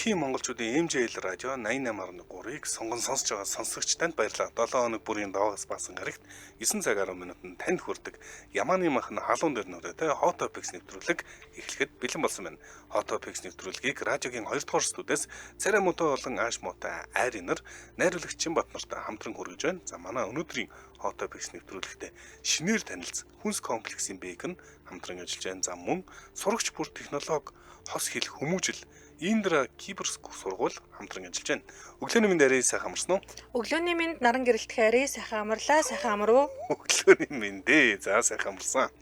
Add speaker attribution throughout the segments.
Speaker 1: Дэлхийн монголчуудын MJL радио 88.3-ыг сонгон сонсож байгаа сонсогч танд баярлалаа. 7 хоног бүрийн даваагаас баасан гарагт 9 цаг 10 минутанд танд хүрдэг Ямааны махан халуун дээр нүрээ Hot Topics нэвтрүүлэг эхлэхэд бэлэн болсон байна. Hot Topics нэвтрүүлгийг радиогийн 2 дугаар студиэс царай муутай болон ааш муутай айринер найруулагч Бат нартай хамтран хүргэж байна. За манай өнөөдрийн Hot Topics нэвтрүүлэгтээ шинээр танилцсан хүнс комплексийн бэкон хамтран ажиллаж байна. За мөн сурагч бүр технологи хос хэл хүмүүжил Индра кибер сургууль хамтран ажиллаж байна. Өглөөний мэнд арай сайхан амарсан уу?
Speaker 2: Өглөөний мэнд наран гэрэлтэх арай сайхан амарлаа, сайхан амаруу.
Speaker 1: Өглөөний мэнд ээ. За сайхан амарсан.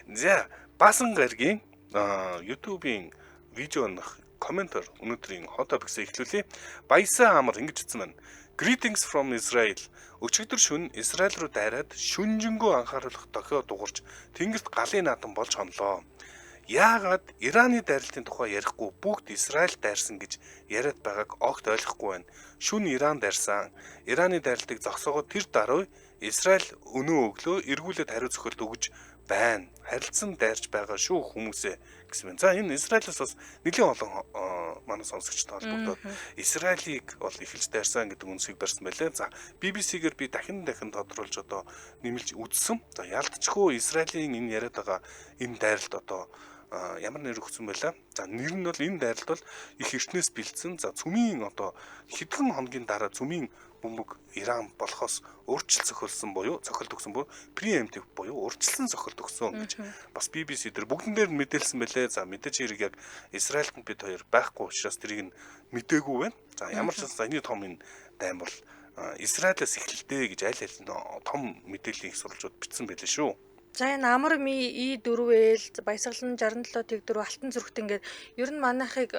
Speaker 1: За Баасан гарагийн YouTube-ийн видеоных комментор өнөөдрийн Hot Topics эхлүүлье. Баясан амар ингэж утсан байна. Greetings from Israel. Өчигдөр шөнө Израиль руу дайраад шүнжэнгөө анхааруулах дохио дуурч тэнгэрт галын наадам болж хонлоо. Яагаад Ираны дайралтын тухай ярихгүй бүгд Израиль дайрсан гэж яриад байгааг огт ойлгохгүй байна. Шүн Иран дайрсан. Ираны дайралтыг зогсоогоод тэр даруй Израиль өнөө өглөө эргүүлээд хариу цохилт өгж байна. Харилцан дайрч байгаа шүү хүмүүсээ гэсэн байна. За энэ Израилаас бас нэлээд олон манай сонсогчтой холбогдоод Израилийг бол эхэлж дайрсан гэдэг үндсийг барьсан байлээ. За BBC-гээр би дахин тодруулж одоо нэмэлж үзсэн. За ялтчгүй Израилийн энэ яриад байгаа энэ дайралт одоо ямар нэр өгсөн байлаа. За нэр нь бол энэ дайралт бол их эртнээс бэлдсэн. За цөмийн одоо хэдхэн хоногийн дараа цөмийн бөмбөг Иран болохоос урьдчил зохиолсон буюу цохилт өгсөн буюу preemptive буюу урьдчилсан цохилт өгсөн гэж бас BBC дээр бүгдэн дээр нь мэдээлсэн байлээ. За мэдээж хэрэг яг Израильд бид хоёр байхгүй учраас тэрийг нь мдээгүй байна. За ямар ч байсан энэ том энэ дайм бол Израилаас эхэлдэ гэж аль аль нь том мэдээллийн их сурвалжууд бичсэн байлээ шүү.
Speaker 2: За энэ амар ми И4Л баясгалан 67 тэг 4 алтан зүрхт ингээд ер нь манайхыг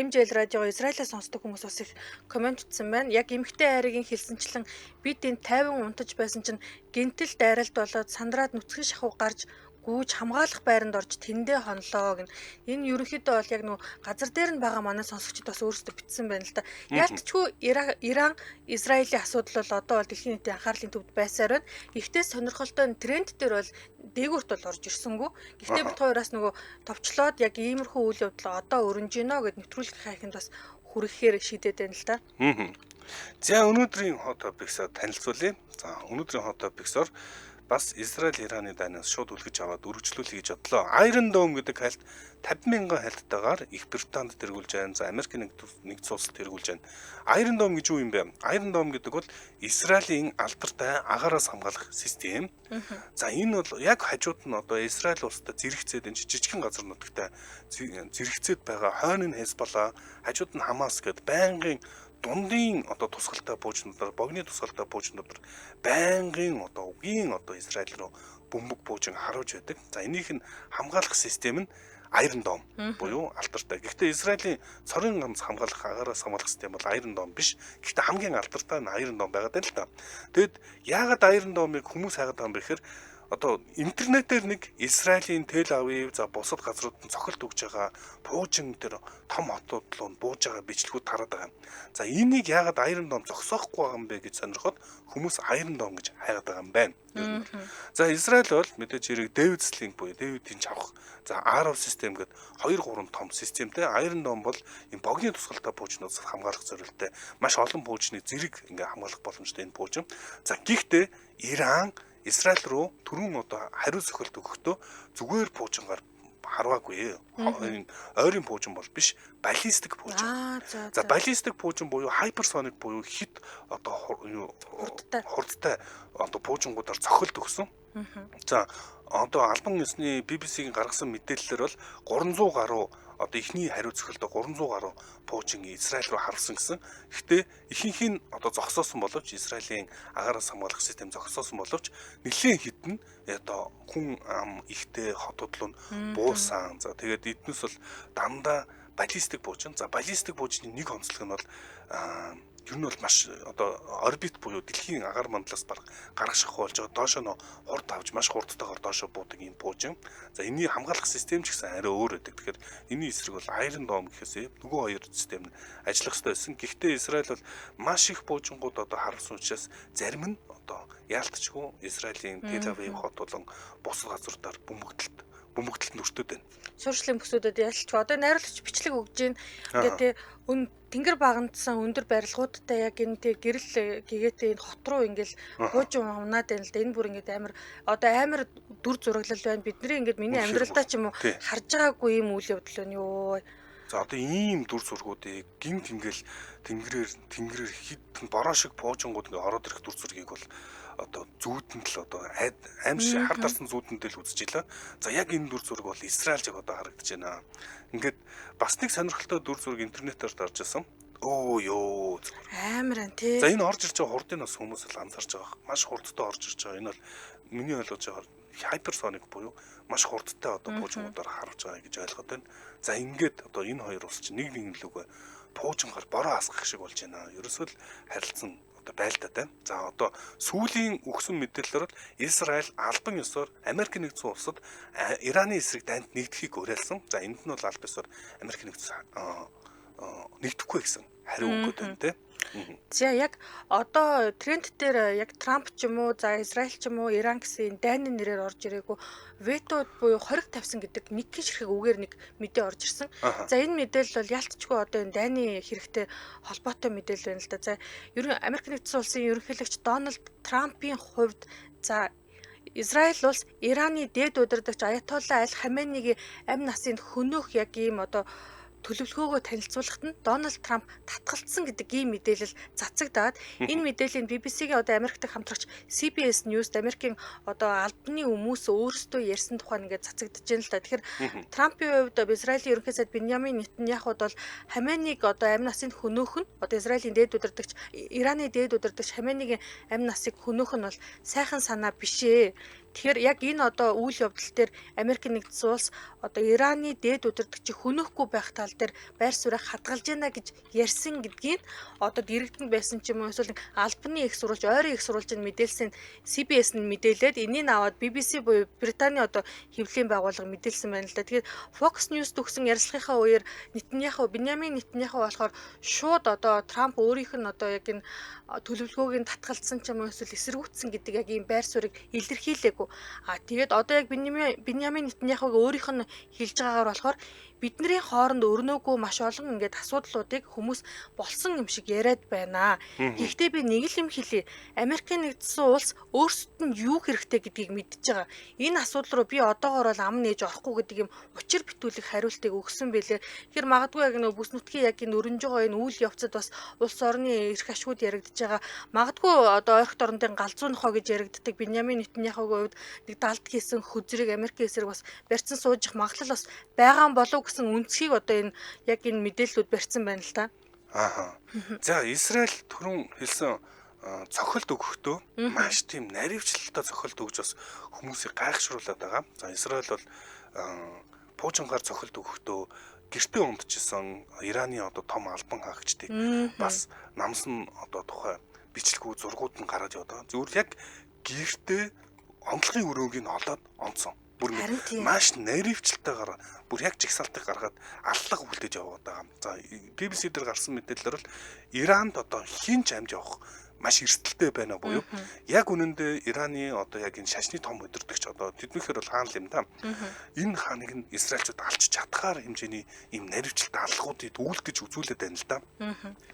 Speaker 2: MJL радио Израилаас сонсдог хүмүүс бас их коммент утсан байна. Яг эмхтэй айргийн хэлсэнчлэн бид энэ 50 унтаж байсан чинь гинтэл дайралт болоод сандраад нүцгэн шахуу гарч гүүж хамгаалах байранд орж тэндээ хонлоо гэн. Энэ ерөнхийдөө бол яг нөгөө газар дээр нь байгаа манай сонсогчид бас өөрсдөө бичсэн байна л да. Ялтчгүй Иран Израилийн асуудал бол одоо бол дэлхийн нийтийн анхаарлын төвд байсаар байна. Гэхдээ сонирхолтой нь тренд дээр бол дээгүүрт бол орж ирсэнгүү. Гэхдээ бит хоёроос нөгөө товчлоод яг иймэрхүү үйл явдал одоо өрнөж гинэ гэд нэвтрүүлгийн хайханд бас хүрэхээр шийдээд байна л да.
Speaker 1: За өнөөдрийн Hot Topics-аар танилцуулъя. За өнөөдрийн Hot Topics-оор бас Израиль Ираны дайнаас шууд үлгэж аваад өргөжлүүлэе гэж бодлоо. Iron Dome гэдэг хальт 50,000 хальттайгаар Их Британд тэргүүлж байна. За Америк нэгдсэн улсад тэргүүлж байна. Iron Dome гэж юу юм бэ? Iron Dome гэдэг бол Израилийн алдартай агаараас хамгаалах систем. За энэ бол яг хажууд нь одоо Израиль улстай зэрэгцээд энэ жижигхэн газар нутагтай зэрэгцээд байгаа хойно нь Хезболла, хажууд нь Хамас гэдэг байнгын дундын одоо тусгалтай буужнуудаар, богны тусгалтай буужнуудаар байнгын одоо үгийн одоо Израиль руу бөмбөг буужин харуулж байдаг. За энийх нь хамгаалах систем нь Iron Dome буюу алдартай. Гэхдээ Израилийн цорын ганц хамгаалах агаараас хамгаалах систем бол Iron Dome биш. Гэхдээ хамгийн алдартай нь Iron Dome байгаад байна л та. Тэгэд яагаад Iron Dome-ыг хүмүүс хайгаад байгаа юм бэ гэхээр одоо интернетээр нэг Израилийн Тэл Авив за бусад газрууд нь цохилт өгж байгаа пуужин тэр том хотууд руу бууж байгаа бичлэгүүд тараад байгаа юм. За энийг яагаад Iron Dome зогсоохгүй байгаа юм бэ гэж сонирхоод хүмүүс Iron Dome гэж хайгаад байгаа юм байна. За Израиль бол мэдээж хэрэг David Sling буюу Дэвидийн чавх за Arrow систем гэдэг 2 3 том системтэй. Iron Dome бол энэ богны тусгалтай пуужнаас хамгаалах зорилттой маш олон пуужны зэрэг ингээ хамгаалах боломжтой энэ пуужин. За гэхдээ Иран Израиль руу түрүүн одоо хариу цохилт өгөхдөө зүгээр пуужингаар харваагүй. Энэ ойрын пуужин бол биш, баллистик пуужин. За баллистик пуужин буюу хайперсоник буюу хит одоо хурдтай одоо пуужингуудаар цохилт өгсөн. За одоо албан ёсны BBC-ийн гаргасан мэдээллээр бол 300 гаруй одоо эхний хариу цохилтоо 300 гаруй пуужин Израиль руу харсан гэсэн. Гэхдээ ихэнх нь одоо зогсоосон боловч Израилийн агаараас хамгаалах систем зогсоосон боловч нэлээд хэдэн одоо хүн ам ихтэй хотод руу буусан. За тэгээд эднээс бол дандаа баллистик пуужин. За баллистик пуужины нэг онцлог нь бол ер нь бол маш одоо орбит буюу дэлхийн агаар мандлаас баг гаргах болж байгаа доошоо нөө хурд авч маш хурдтайгаар доошоо буудаг юм пуужин. За энэний хамгаалах систем ч гэсэн арай өөр байдаг. Тэгэхээр энэний эсрэг бол Iron Dome гэхээс нөгөө хоёр систем нь ажиллах ёстой байсан. Гэхдээ Израиль бол маш их пуужингууд одоо харсан учраас зарим нь одоо яалтчгүй Израилийн Тэл Авив хот болон бусад газруудаар бөмбөгдөлт бөмбөгдөлтөнд өртөөд байна.
Speaker 2: Суурьшлын бүсүүдэд ялч одоо найруулагч бичлэг өгж гин. Ингээд тий тэнгэр багандсан өндөр барилгуудтай яг энэ тий гэрэл гэгээтэй энэ хот руу ингээл хуучин унаад байна л да. Энэ бүр ингээд амар одоо амар дүр зураглал байна. Бидний ингээд миний амьдралдаа ч юм уу харж байгаагүй юм үйл явдал байна ёо.
Speaker 1: За одоо ийм дүр зургуудыг гинт ингээл тэнгэрээр хит бороо шиг пуужингууд ингээ ороод ирэх дүр зургийг бол одоо зүүдэнд л одоо аим шиг хар дарсан зүүдэнд л үзэж илаа. За яг энэ дүр зураг бол Израиль яг одоо харагдаж байна. Ингээд бас нэг сонирхолтой дүр зураг интернетээр дарж ирсэн. Өө ёо зүгээр.
Speaker 2: Амар ан тий.
Speaker 1: За энэ орж ирж байгаа хурдыг бас хүмүүс л анзаарч байгаа. Маш хурдтай орж ирж байгаа. Энэ бол миний ойлгож байгаагаар хайперсоник буюу маш хурдтай одоо пуужингуудаар харуулж байгаа гэж ойлгоод байна. За ингээд одоо энэ хоёр улс чинь нэг нэг лүгөө пуужингаар бороо асгах шиг болж байна. Ерөөсөө л харилцан одоо байлдаад байна. За одоо сүүлийн өгсөн мэдээлэлээр бол Израиль албан ёсоор Америк нэгдсэн улсад Ираны эсрэг дайнд нэгдэхийг уриалсан. За энд нь бол аль бисоор Америк нэгдсэн нэгдэхгүй гэсэн хариу өгöd байна те.
Speaker 2: За яг одоо тренд дээр яг Трамп ч юм уу, за Израиль ч юм уу, Иран гэсэн энэ дайны нэрээр орж ирээгүй вето буюу хориг тавьсан гэдэг нэг ширхэг үгээр нэг мэдээ орж ирсэн. За энэ мэдээлэл бол ялцчгүй одоо энэ дайны хэрэгтэй холбоотой мэдээлэл байна л да. За ерөн Америк нэгдсэн улсын ерөнхийлөгч Дональд Трампын хувьд за Израиль улс Ираны дээд удирдагч Аятолла Аль Хаменигийн амь насыг хөнөөх яг ийм одоо төлөвлөгөөгөө танилцуулахад нь Дональд Трамп татгалцсан гэдэг ийм мэдээлэл цацагдаад энэ мэдээллийг BBC-гийн одоо Америк дахь хамтрагч CBS News-д Америкийн одоо албаны хүмүүс өөрсдөө ярьсан тухай ингээд цацагдаж байна л да. Тэгэхээр Трампын хувьд Израилийн ерөнхий сайд Беньямин Нетаньяхуд бол Хамениг одоо амь насыг хөнөөх нь одоо Израилийн дээд удирдагч Ираны дээд удирдагч Хаменигийн амь насыг хөнөөх нь бол сайхан санаа биш ээ. Тэгэхээр яг энэ одоо үйл явдал дээр Америк нэгдсэн улс одоо Ираны дээд удирдагчийг хөнөөхгүй байх тал дээр байр сууриа хадгалж байна гэж ярьсан гэдгийг одоо дэрэгдэн байсан ч юм уу эсвэл албаны их сурвалж, ойрын их сурвалж нь мэдээлсэн CBS нь мэдээлээд энийг аваад BBC буюу Британий одоо хэвлэлийн байгууллага мэдээлсэн байна л да. Тэгэхээр Fox News төгсөн ярилцлагынхаа үеэр Нетаньяху, Беньямин Нетаньяху болохоор шууд одоо Трамп өөрийнх нь одоо яг энэ төлөвлөгөөг нь татгалцсан ч юм уу эсвэл эсэргүүцсэн гэдэг яг ийм байр суурийг илэрхийлээгүй. А тэгээд одоо яг Беньямин Нетаньяхуг өөрийнх нь хэлж байгаагаар болохоор бидний хооронд өрнөөгүй маш олон ингээд асуудлуудыг хүмүүс болсон юм шиг яриад байна. Гэхдээ би нэг л юм хэлье. Америкийн нэгдсэн улс өөрсдөд нь юу хэрэгтэй гэдгийг мэдж байгаа. Энэ асуудал руу би одоогоор бол ам нээж орохгүй гэдэг юм учир битүүлэх хариултыг өгсөн бэлээ. Тэгэхээр магадгүй яг нөө бүс нутгийн яг энэ өрнөж байгаа энэ үйл явцад бас улс орны эрх ашгууд яригдж байгаа. Магадгүй одоо ойрхот орондын галзуу нохоо гэж яригддаг Беньямин Нетаньяхугийн хувьд нэг далд хийсэн хөзрийг Америкийн эсрэг бас барьцсан сууж явах магадлал бас байгаа юм болов гэсэн үнцгийг одоо энэ яг энэ мэдээллүүд барьсан байна л та.
Speaker 1: Ааха. За Израиль түрүүн хэлсэн цохилт өгөхдөө маш тийм наривчлалтай цохилт өгж бас хүмүүсийг гайхшруулад байгаа. За Израиль бол пуужингаар цохилт өгөхдөө гэртээ унтчихсан Ираны одоо том албан хаагчдыг бас намсан одоо тухай бичлэгүү зургууд нь гараад яваад байгаа. Зүгээр яг гэртээ онцлогийн өрөөг нь олоод онцсон. Бүр маш наривчлалтайгаар бүр яг жагсаалтыг гаргаад аллага үлдээж яваад байгаа. За BBC дээр гарсан мэдээлэлээр бол Иранд одоо хин ч амж явах маш эрсдэлтэй байна буюу яг үнэндээ Ираны одоо яг энэ шашны том удирдагч одоо тэднийхэр бол хаан л юм да. Энэ хааныг нь Израильчууд алчж чадхаар хэмжээний ийм наривчлалт аллахуудыг үлдэж үзүүлээд байна л да.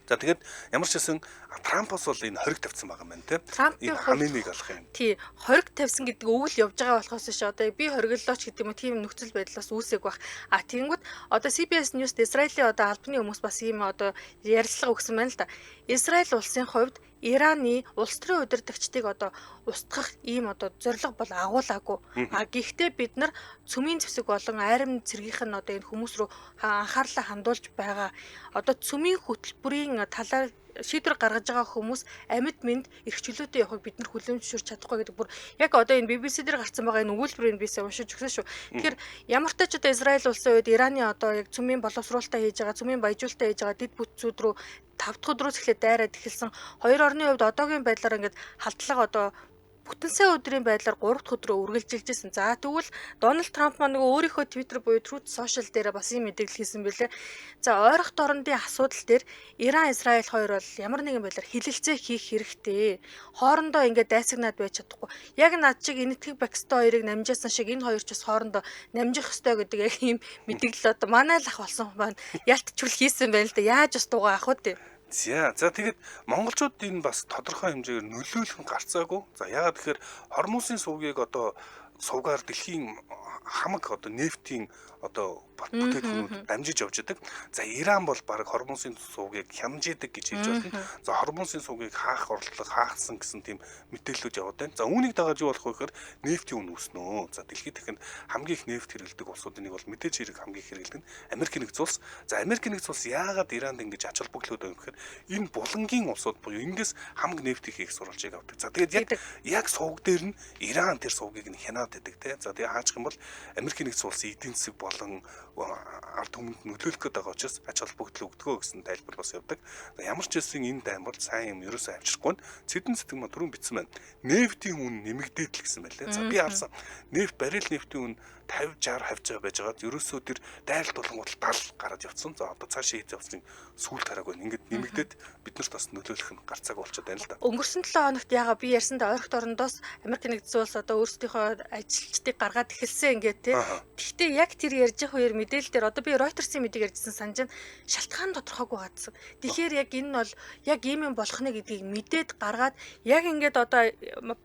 Speaker 1: За тэгээд ямар ч байсан Трампос бол энэ хориг тавьсан байгаа юм байна те. Энэ Хаменийг алах юм.
Speaker 2: Тий, хориг тавьсан гэдэг үг л явж байгаа болохоос ш одоо би хориглолооч гэдэг юм уу тийм нөхцөл байдлаас үүсээг байх. А тэгэнгүүт одоо CBS News-д Израилийн одоо албаны хүмүүс бас ийм одоо ярилцлага өгсөн байна л да. Израиль улсын хувьд Ираны улс төрийн удирдагчдыг одоо устгах ийм одоо зорилго бол агуулаагүй. А гэхдээ бид нар цөмийн зэвсэг болон айрам цэргийнх нь одоо энэ хүмүүс рүү анхаарлаа хандуулж байгаа. Одоо цөмийн хөтөлбөрийн талаар шийдвэр гаргаж байгаа хүмүүс амьд мэнд эрх чөлөөтэй явахыг бид нар хүлээн зөвшөөрч чадахгүй гэдэг бүр яг одоо энэ BBC дээр гарсан байгаа энэ өгүүлбэрийг би сайн уншиж өгсөн шүү. Тэгэхээр ямар ч тач одоо Израиль улсын үед Ираны одоо яг цөмийн боловсруулалтаа хийж байгаа, цөмийн баяжуулалтаа хийж байгаа дэд бүтцүүд рүү 5 дахь өдрөөс эхлээд дайраад эхэлсэн. Хоёр орны хувьд одоогийн байдлаар ингээд халдлага одоо бүтэн сайн өдрийн байдлаар 3 дахь өдрөө үргэлжилжсэн. За тэгвэл Дональд Трамп маань нөгөө өөрийнхөө Twitter буюу Truth Social дээр бас ийм мэдээлэл хийсэн бэлээ. За ойрох дорндын асуудал дээр Иран, Израиль хоёр бол ямар нэгэн байдлаар хилэлцээ хийх хэрэгтэй. Хоорондоо ингээд дайсагнаад байж чадахгүй. Яг над шиг энэтхэг Пакистан хоёрыг намжаасан шиг энэ хоёр ч бас хоорондоо намжих ёстой гэдэг яг ийм мэдээлэл одоо манай л ах болсон маань ялтчул хийсэн байна л да. Яаж бас дуугаа авах вэ?
Speaker 1: За тэгээд монголчууд энэ бас тодорхой хэмжээгээр нөлөөлөх нь гарцаагүй. За яагаад тэгэхээр Хормузын сувгийг одоо сувгаар дэлхийн хамаг одоо нефтийн одоо бүтээгдэхүүнүүд дамжиж явж байдаг. За Иран бол баг Хормузын сувгийг хямжийдэг гэж хэлж байна. За Хормузын сувгийг хаах оролдлого хаахсан гэсэн тийм мэдээллүүд яваад байна. За үүнийг дагаад юу болох вэ гэхээр нефтийн үн өснө. За дэлхийд дахинд хамгийн их нефт хэрэглэдэг улсуудын нэг бол мэдээж хэрэг хамгийн их хэрэглэдэг нь Америк нэгдсэн улс. За Америк нэгдсэн улс яагаад Иранд ингэж ач холбогдлоод байгаа юм гэхээр энэ булангийн улсууд буюу ингээс хамаг нефтийг хийх сурвалжийг авдаг. За тэгээд яг сувг дээр нь Иран тэр сувгийг нь хянаад байдаг те. За тэгээ хаачих юм бол Америк нэгдсэн улсын эдийн засаг болон ард түмэнд нөлөөлөх гээд байгаа учраас ач холбогдол өгдөгөө гэсэн тайлбар бас явдаг. Ямар ч байсан энэ дайм бол сайн юм ерөөсөө авчрахгүй. Цэдэн сэтгэм ма түрүүн бичсэн байна. Нефтийн үн нэмэгдээд л гэсэн байлээ. За би харсан. Нефт баррел нефтийн үн 50 60 хавцаа байж байгаад ерөөсөө тэр дайралт болонгууд 70 гараад явцсан. За одоо цаашаа хийж явцсан сүүл тараагүй. Ингээд нэмэгдээд бид нарт бас нөлөөлөх нь гарцааг болчиход байна л да.
Speaker 2: Өнгөрсөн 7 хоногт яага би ярьсан да ойрхот орондоос Америк нэгдсэн улс одоо өөрсдийнхөө ажилчдыг гаргаад эхэлсэн ингээд тий. Гэхдээ яг тэр ярьж байгаа үеэр мэдээлэл дээр одоо би Reuters-ийн мэдээг ярьжсэн санаж нь шалтгаан тодорхойгүй гацсан. Тэгэхээр яг энэ нь бол яг ийм юм болох нэ гэдгийг мэдээд гаргаад яг ингээд одоо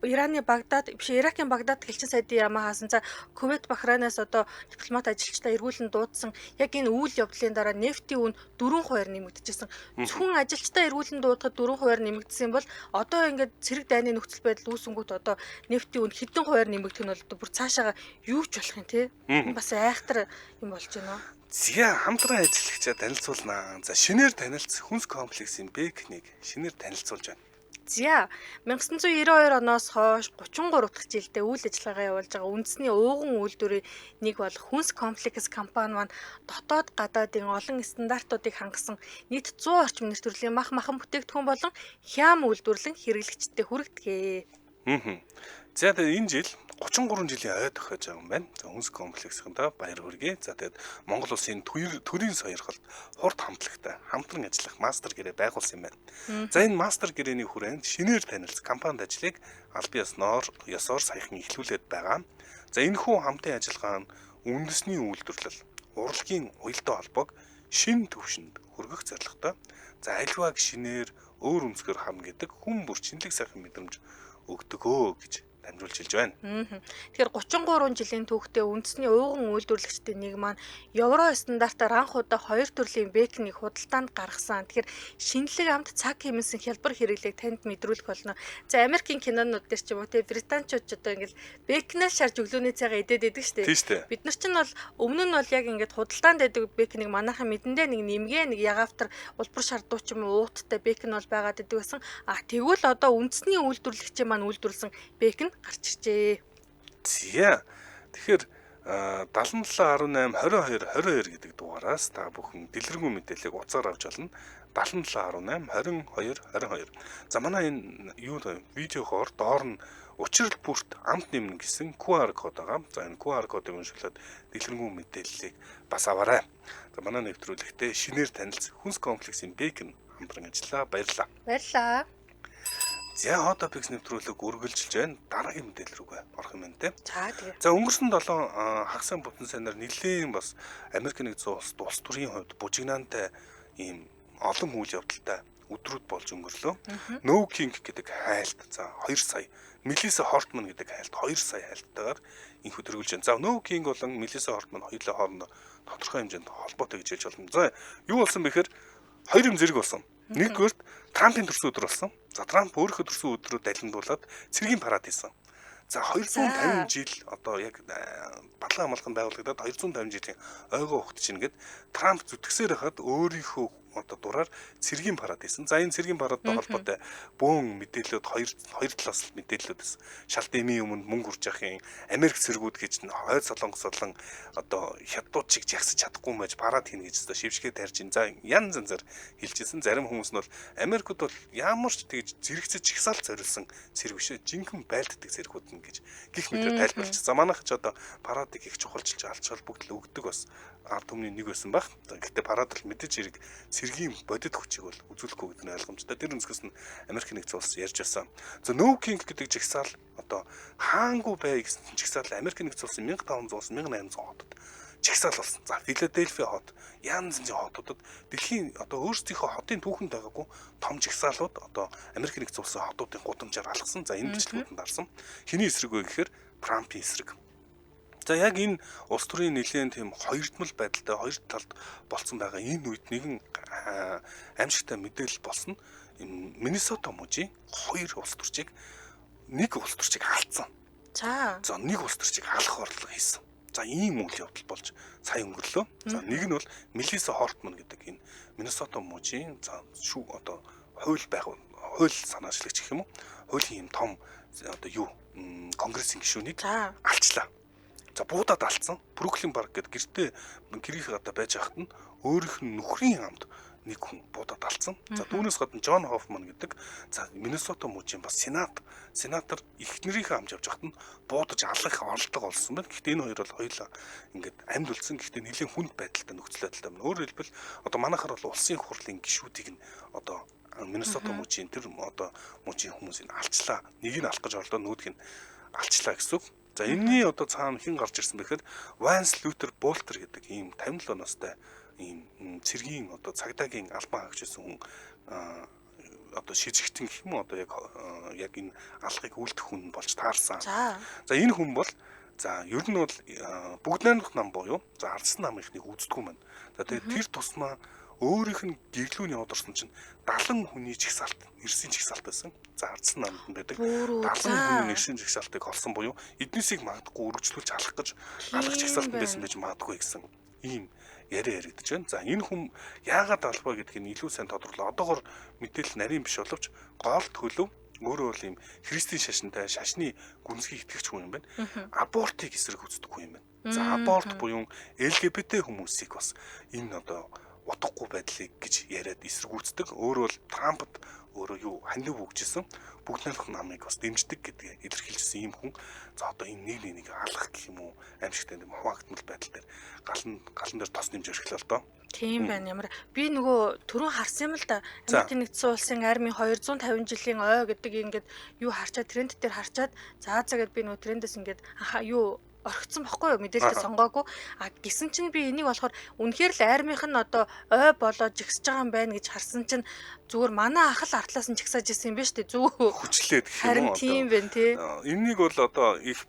Speaker 2: Ираны Багдад биш Иракийн Багдад хэлчин сайдын яамаа хаасан. За Кувейт Бахрайнаас одоо дипломат ажилчдаа эргүүлэн дуудсан. Яг энэ үйл явдлын дараа нефтийн үн 4% нэмэгдэжсэн. Зөвхөн ажилчдаа эргүүлэн дуудахад 4% нэмэгдсэн бол одоо ингээд цэрэг дайны нөхцөл байдал үүсэнгүүт одоо нефтийн үн хэдэн хувиар нэмэгдэх нь бол бүр цаашаага юу ч болох юм те. Бас айхтар юм болж байна.
Speaker 1: За хамтран ажиллагчаа танилцуулнаа. За шинээр танилцах хүнс комплексийн Бэкнийг шинээр танилцуулж байна.
Speaker 2: За 1992 оноос хойш 33 дахь жилдээ үйл ажиллагаагаа явуулж байгаа үндэсний ууган үйлдвэрийн нэг болох хүнс комплекс компани маань дотоод гадаадын олон стандартуудыг хангасан нийт 100 орчим нэр төрлийн мах махан бүтээгдэхүүн болон хям үйлдвэрлэн хэрэглэгчдэд хүргэдэг.
Speaker 1: За тэгээд энэ жил 33 жилийн ой тохиож байгаа юм байна. За хүнс комплексийнда баяр хүргэе. За тэгээд Монгол улсын төрийн сойрхолд хурд хамтлагтай хамтран ажиллах мастер гэрээ байгуулсан юм байна. За энэ мастер гэрээний хүрээнд шинээр танилцсан компанид ажлыг албан ёсоор саяхан эхлүүлээд байгаа. За энэхүү хамтын ажиллагаа нь үндэсний үйлдвэрлэл, урлагийн уялдаа холбоог шин түвшинд хүргэх зорилготой. За аливааг шинээр өөр өнцгөр хам гэдэг хүн бүр шинэлэг сайхан мэдрэмж өгдөг гэж дамжуулж хэлж байна.
Speaker 2: Тэгэхээр 33 жилийн түүхтэй үндэсний ууган үйлдвэрлэгчдийн нэг маань евро стандартаар анх удаа хоёр төрлийн бэкнийг худалдаанд гаргасан. Тэгэхээр шинэлэг амт цаг хэмнэсэн хялбар хэрэглээг танд мэдрүүлэх болно. За Америкийн кинонууд дээр ч юм уу те британчууд ч одоо ингээл бэкнээс шарж өглөөний цайгаа идээд идэг штэ. Бид нар чинь бол өмнө нь бол яг ингээд худалдаанд байдаг бэкнийг манайхан мэдэндээ нэг нэмгээ нэг ягаавтар улбар шардуу ч юм уу ууттай бэкн бол байгаад идэг байсан. А тэгвэл одоо үндэсний үйлдвэрлэгчийн маань үйлдвэрлэсэн бэкн гарч иржээ.
Speaker 1: За. Тэгэхээр 7718 22 22 гэдэг дугаараас та бүхэн дэлгэрэнгүй мэдээллийг утсаар авч болно. 7718 22 22. За манай энэ юу видеохоор доор нь учрал бүрт амт нэмнэ гэсэн QR код байгаа. За энэ QR кодыг уншуулад дэлгэрэнгүй мэдээллийг бас аваарай. За манай нэвтрүүлэгтээ шинээр танилцах хүнс комплексийн Бэкн хамтран ажиллаа. Баярлалаа.
Speaker 2: Баярлалаа.
Speaker 1: За Hot Topics нэвтрүүлэг үргэлжилж байна. Дараагийн мэдээлэл рүүгээ орох юм байна те.
Speaker 2: За тэгээ.
Speaker 1: За өнгөрсөн 7 хагас бүтэн сайнаар нэлээд бас Америк нэгдсэн улс улс төрийн хувьд бужигнаантай ийм олон үйл явдалтай өдрүүд болж өнгөрлөө. No King гэдэг хайлт за 2 сая, Мелиса Хортман гэдэг хайлт 2 сая хайлттайгаар инхүү төрүүлж байна. За No King болон Мелиса Хортман хоёулаа хоорондоо тодорхой хэмжээнд холбоотой гэж хэлж болно. За юу болсон бэ гэхээр хоёр юм зэрэг болсон. Нэгдүгээрт Трампын төрсөн өдөр болсон. За Трамп өөрийнхөө төрсөн өдрөө далимдуулаад цэргийн парад хийсэн. За 250 жил одоо яг батлан хамгаалахын байгуулагдаад 250 жилийн ойгоо ухт чинь гээд Трамп зүтгэсээр хахад өөрийнхөө одоо дураар цэргийн парад хийсэн. За энэ цэргийн парадтай холбоотой бөөн мэдээллүүд хоёр талаас мэдээллүүд байсан. Шалт эмийн өмнө мөнгө үрж явахын Америк цэргүүд гэж хойд Солонгос болон одоо хятадууд чиг жагсаж чадахгүй мэж парад хийнэ гэж одоо шившгээ тарьж ин. За янз янзаар хэлжсэн. Зарим хүмүүс нь бол Америкууд бол ямар ч тэгж зэрэгцэж жагсаал зориулсан цэрэг биш ээ. Жинхэнэ байлддаг цэргүүд нь гэж гих мэтээр тайлбарлаж. За манайх ч одоо парадыг их чухалчилж алч холбогдол өгдөг бас ард түмний нэг байсан байх. Гэхдээ парад бол мэдээж хэрэг цэргийн бодит хүчийг бол үзүүлэхгүй гэдэг нь ойлгомжтой. Тэр өнцгөөс нь Америк нэгдсэн улс ярьж байсан. За No King гэдэг жагсаал одоо хаангүй бай гэсэн жагсаал Америк нэгдсэн улсын 1500-аас 1800 хотод жагсаал болсон. За Филадельфи хот, янз янзын хотуудад дэлхийн одоо өөрсдийнхөө хотын түүхэнд байгаагүй том жагсаалууд одоо Америк нэгдсэн улсын хотуудын гудамжаар алгасан. За энэ бичлэгүүд нь дарсан. Хэний эсрэг вэ гэхээр Трампын эсрэг. За яг энэ улс төрийн нэлээд тийм хоёрдмол байдалтай хоёр талд болцсон байгаа энэ үед нэгэн аимшигтай мэдээлэл болсон. Энэ Миннесота мужийн хоёр улс төрчийг нэг улс төрчийг алдсан. За нэг улс төрчийг алах орлого хийсэн. За ийм үйл явдал болж сая өнгөрлөө. За нэг нь бол Мелиса Хортман гэдэг энэ Миннесота мужийн за шүү одоо хууль байх хууль санаачлагч гэх юм уу? Хуулийн юм том одоо юу конгрессийн гишүүнийг алчлаа. За буудаад алдсан. Бруклин парк гэдэг гэртээ гэрийнхээ гадаа байж байхад нь өөрийнх нь нөхрийн амд нэг хүн буудаад алдсан. За түүнээс гадна Джон Хоффман гэдэг за Миннесота мужийн бас сенатор эхнэрийнхээ амж явж байхад нь буудаж алах оролдлого олсон байна. Гэхдээ энэ хоёр бол хоёулаа ингээд амьд үлдсэн. Гэхдээ нэлийн хүнд байдалтай нөхцөл байдалтай байна. Өөрөөр хэлбэл одоо манайхаар бол улсын хурлын гишүүдийг нь одоо Миннесота мужийн тэр одоо мужийн хүмүүсийг алчлаа. Нэг нь алах гэж орлоо, нөгөөх нь алчлаа гэсэн үг. За энэний одоо цаана хэн гарч ирсэн бэхээр Ванс Лютер Болтер гэдэг ийм 57 настай ийм цэргийн одоо цагдаагийн албан хаагч байсан хүн одоо шижигтэн гэх юм уу одоо яг энэ алгыг үлдэх хүн болж таарсан. За энэ хүн бол за ер нь бол бүгд найрамдах нам буюу за ардсан намынхныг үздэггүй юм байна. За тэгээд тэр тусмаа өөрийнх нь гэрлүүний яваад орсон чинь 70 хүний жагсаалт, нэрсийн жагсаалт байсан. За ардсан намд нь байдаг 70 хүний нэрсийн жагсаалтыг олсон буюу эднээсийг магадгүй өргөжлүүлж алах гэж алах жагсаалт байсан байж магадгүй гэсэн ийм яриа яригдж байна. За энэ хүн яагаад албаа гэдгийг нь илүү сайн тодорлоо. Одоогор мэдээлэл нарийн биш боловч гол төлөв өөрөө бол ийм христийн шашинтай шашны гүнзгий итгэгч хүн юм байна. Абортыг эсрэг үздэг хүн юм байна. За аборт буюу LGBT хүмүүсийг бас энэ одоо утгагүй байдлыг гэж яриад эсэргүүцдэг. Өөрөө бол Трампд өөрөө юу хандив өгчээсэн бүгд найрамдах намыг бас дэмждэг гэдгээ илэрхийлжсэн ийм хүн. За одоо энэ нэг нэг алах гэх юм уу аимшигтай юм хуваагдмал байдал дээр галан дээр тос нэмж орхилоо л доо.
Speaker 2: Тийм байна. Ямар би нөгөө түрүүн харсан юм л да. Америк нэгдсэн улсын армийн 250 жилийн ой гэдэг ингээд юу харчаад тренд дээр харчаад за гэд би нөгөө трендээс ингээд юу орхицсан бохгүй юу мэдээлэлтэй сонгоогүй. А гисэн чинь би энийг болохоор үнэхээр л армийнх нь одоо ой болоо жигсэж байгаа юм байна гэж харсан чинь зүгээр манай ах л артлаас нь жигсааж исэн юм байна шүү дээ. Зүг
Speaker 1: хүчлээд гэх юм уу.
Speaker 2: Тийм байна тий.
Speaker 1: Энэнийг бол одоо их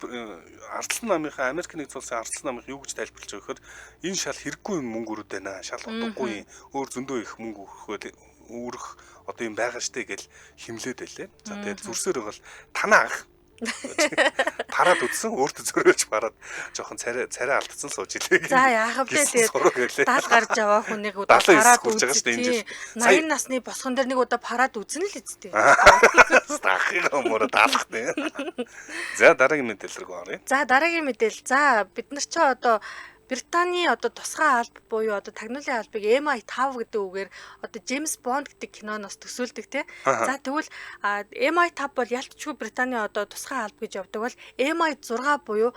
Speaker 1: ардсан намынхаа Америк нэгдсэн улсын ардсан намынх юу гэж тайлбарлаж байгаа гэхээр энэ шал хэрэггүй юм мөнгө өрөөд байна. Шал утгагүй өөр зөндөө их мөнгө өгөх үүрэх одоо юм байгаа штэ гэж химлээд байлээ. За тэгээд зүрсээр бол танаа ах Парад үтсэн өөртөө зөрөөлж парад жоохон царай алдсан сууж илээ.
Speaker 2: За яах вэ тэгээд дал гарч яваа хүнийг удаа парад үзэж байгаа шүү дээ. 80 насны босгон дээр нэг удаа парад үзнэ л эцтэй.
Speaker 1: Ахыгаа өмөрө даалах тий. За дараагийн мэдээлэл рүү оръё.
Speaker 2: За дараагийн мэдээлэл. За бид нар ч одоо Британий одоо тусгай алба буюу одоо тагнуулын албыг MI5 гэдэг үгээр одоо Джеймс Бонд гэдэг киноноос төсөөлдөг тий. За тэгвэл MI5 бол ялтчгүй Британий одоо тусгай алба гэж явдаг бол MI6 буюу